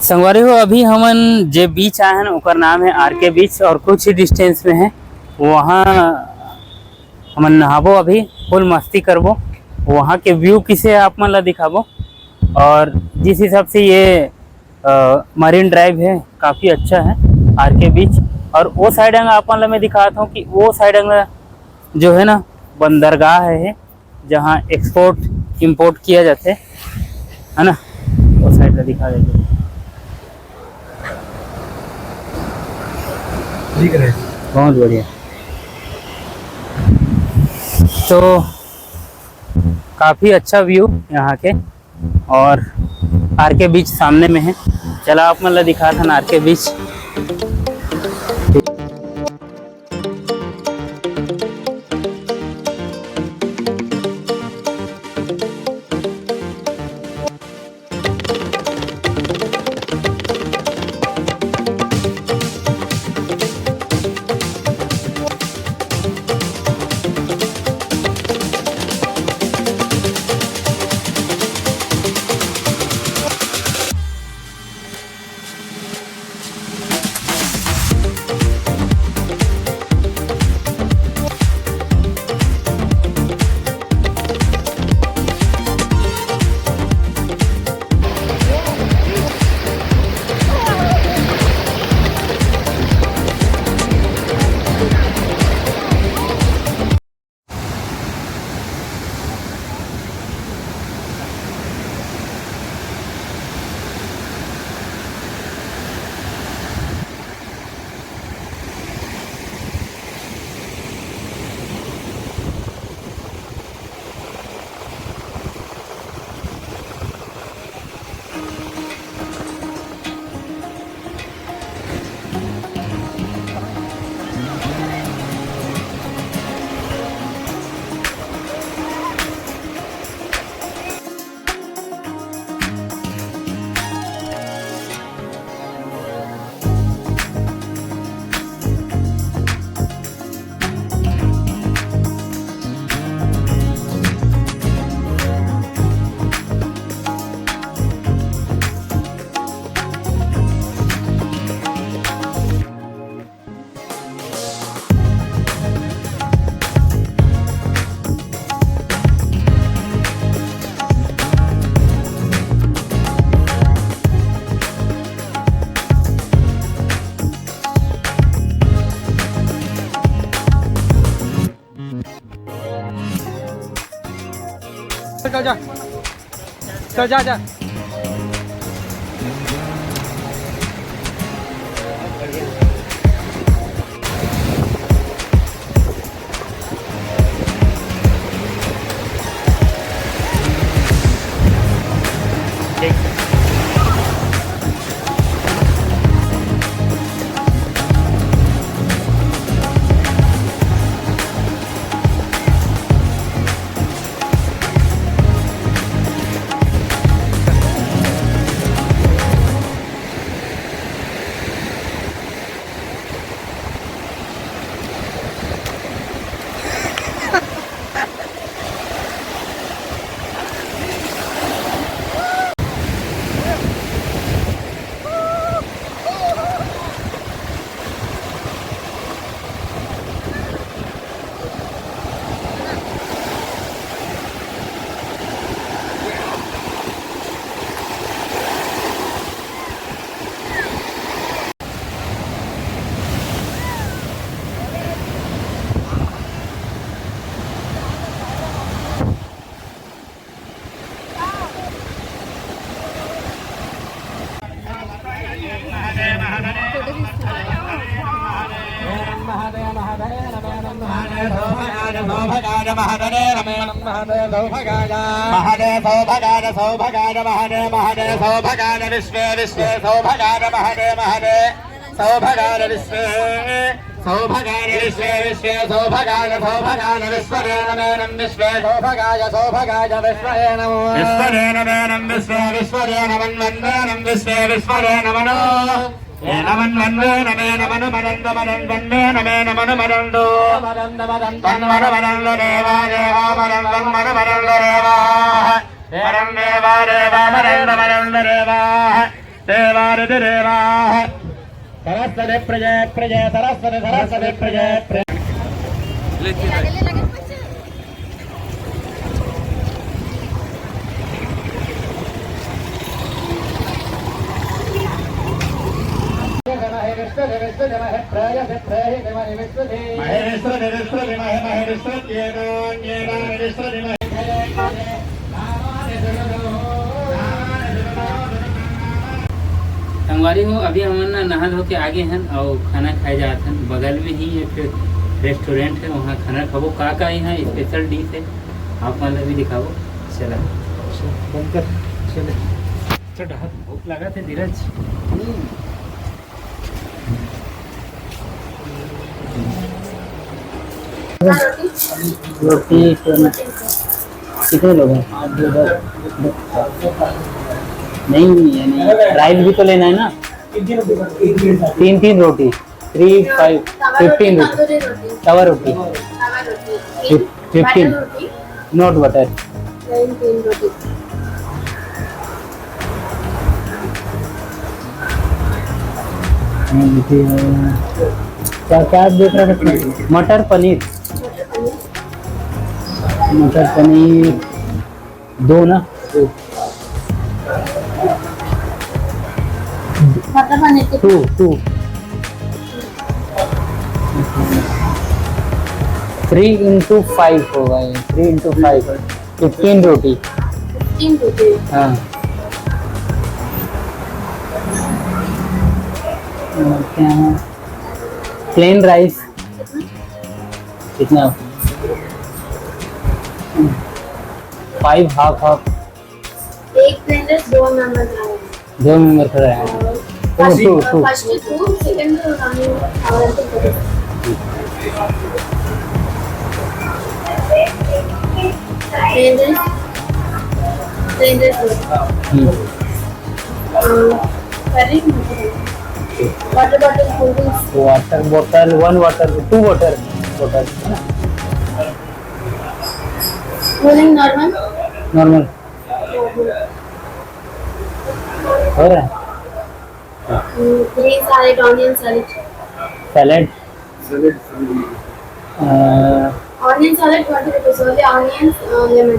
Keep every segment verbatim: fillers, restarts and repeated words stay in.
संगवारी हो, अभी हमन जे बीच आए हन, ओकर नाम है आरके बीच, और कुछ ही डिस्टेंस में है, वहाँ हमन नहाबो, अभी फुल मस्ती करबो। वहाँ के व्यू किसे है, आप मन ला दिखाबो। और जिस हिसाब से ये मरीन ड्राइव है, काफ़ी अच्छा है आरके बीच। और वो साइड आप मन ला मैं दिखाता हूँ कि वो साइड जो है ना, बंदरगाह है, जहाँ एक्सपोर्ट इंपोर्ट किया जाते, है ना। वो साइड का दिखा देते। दिख रहे हैं। बहुत बढ़िया। तो काफ़ी अच्छा व्यू यहाँ के, और आरके बीच सामने में है। चला, आप मन ला दिखाथन आरके बीच। चल जा, चल जा, जा। महादेव सौभगाय सौभगाय महादेव महादेव सौभगाय सौभगाय महादेव महादेव सौभगाय विश्वे विश्वे सौभगाय महादेव महादेव सौभगाय विश्वे सौभगाय विश्वे विश्वे सौभगाय सौभगाय विश्वदेनमेनं विश्वे सौभगाय सौभगाय विश्वदेनमो विश्वदेनमेनं विश्वे विश्वदेनमन्वन्वेनं विश्वे विश्वदेनमनो एनमन्वन्वेनमेनमनुमदन्वमदन्वन्वेनमेनमनुमदन्वो मदन्वमदन्वो देवा देवा मदन्वन्वमदन्वो देवा मदन्वमदन्वो देवा मदन्वो देवा देवादिदेवाः। सरस्वती प्रजे प्रजे सरस्वती सरस्वती प्रजे प्रजे। संगवारी हो, अभी हमन ना नहा धो के आगे हन अउ खाना खाए जात हन। बगल में ही एक रेस्टोरेंट है, वहाँ खाना खाबो। का का यहाँ स्पेशल डिश है, आप मन ला भी दिखाबो। चला। बंद कर। चले। चल, बहुत भूख लगा थे धीरज। रोटी कितने लोग हैं? नहीं, यानी राइस भी तो लेना है ना। तीन तीन रोटी। Three five, fifteen rupees. तवा रोटी। तवा रोटी। फिफ-, फिफ्टीन। बटर रोटी। Not butter. प्लेन तीन रोटी। क्या, क्या आप देख रहे थे? मटर पनीर। मटर पनीर। मटर पनीर। दो ना? दो। मतलब, हाँ, नहीं तो two, two. Three into five होगा ये, थ्री इंटू फ़ाइव, फिफ्टीन रोटी। फिफ्टीन रोटी। हाँ। और क्या है? Plain rice. कितना? कितना? Five half half. एक प्लेन राइस, दो मेंबर खा रहे हैं। दो मेंबर खा रहे हैं। और तो first, two, two. First two, second तो हम और तो प्लेन राइस, प्लेन राइस दो। हम्म। Uh, curry? Water bottle, cold drinks. Water bottle, one water, two water bottle, है ना? Cold drink normal? नॉर्मल। हो रहा है? हम्म, green salad, onion salad. Salad? Salad, salad. Uh, onion salad, twenty rupees, only onions, uh, lemon.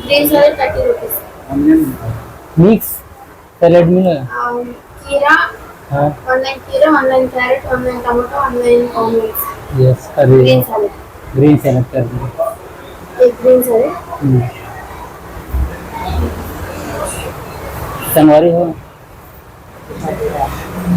Green salad, thirty rupees. Onion. Mix salad मिलेगा? Um, खीरा, हाँ। Online खीरा, online carrot, online tomato, online onions. Yes, कर दीजिए। Green salad. Green salad कर दीजिए। एक green salad. हम्म। संगवारी हो,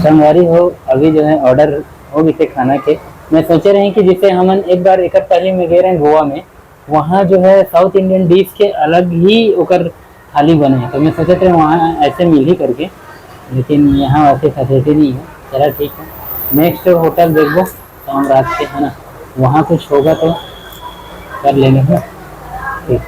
संगवारी हो, अभी जो है ऑर्डर हो गई थे खाना के। मैं सोचे रहे कि जैसे हमन एक बार एक पहले में गए रहे गोवा में, वहाँ जो है साउथ इंडियन डिश के अलग ही ओकर थाली बने है, तो मैं सोचत रहे वहाँ ऐसे मिलही करके, लेकिन यहाँ वैसे फैसिलिटी नहीं है। चला ठीक है, नेक्स्ट होटल देखबो, शाम रात के, है ना, वहाँ कुछ होगा तो कर लेंगे, है ना? ठीक।